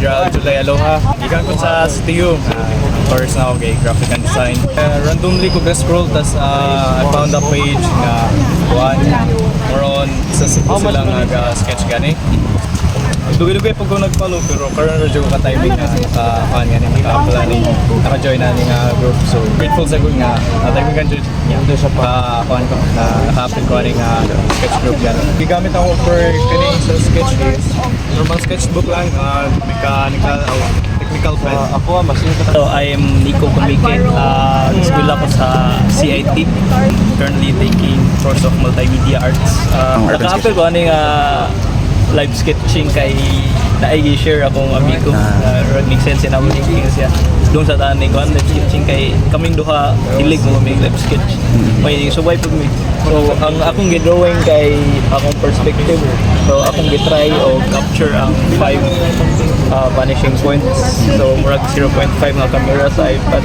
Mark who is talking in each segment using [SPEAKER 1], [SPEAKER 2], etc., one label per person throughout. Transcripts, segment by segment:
[SPEAKER 1] Gerald July Aloha. Gikan ko sa CTU. Course na ako kay graphic and design. Randomly ko scroll tas I found a page nga kuan more on sa Cebu sila nga sketch gani. Dugay-dugay pag ko nag-follow pero karon ra jud ko ka timing na naka kuan gani, naka-apply ni, naka-join na ni nga group. So grateful sa gud nga na timing kan jud ka kuan ko na naka-apply ko ani nga sketch group gani. Gigamit ako for kaning sa sketch is normal sketchbook lang, mechanical oh, technical pen.
[SPEAKER 2] Ako mas
[SPEAKER 3] So, I am Nico Kumike. Eskwela ko sa CIT. Currently taking course of Multimedia Arts.
[SPEAKER 4] Ang urban
[SPEAKER 3] Naka-apply ko ani nga live sketching kay naay share akong amigo. Make sense na thinking siya. Doon sa tanan ko live sketching kay kaming duha hilig mo may live sketch. May subay pag mi. So ang akong gi-drawing kay akong perspective. So akong gi-try o capture ang five vanishing points. So murag 0.5 nga camera sa iPad.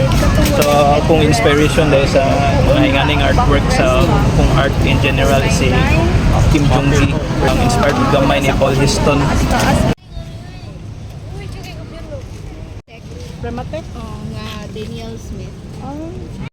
[SPEAKER 3] So akong inspiration dahil sa mga inganing artwork, sa akong art in general is si Kim Jong-gi. Ang inspired gamay ni Paul Huston.
[SPEAKER 5] Primatech?
[SPEAKER 6] Oh, nga Daniel Smith.
[SPEAKER 5] Oh.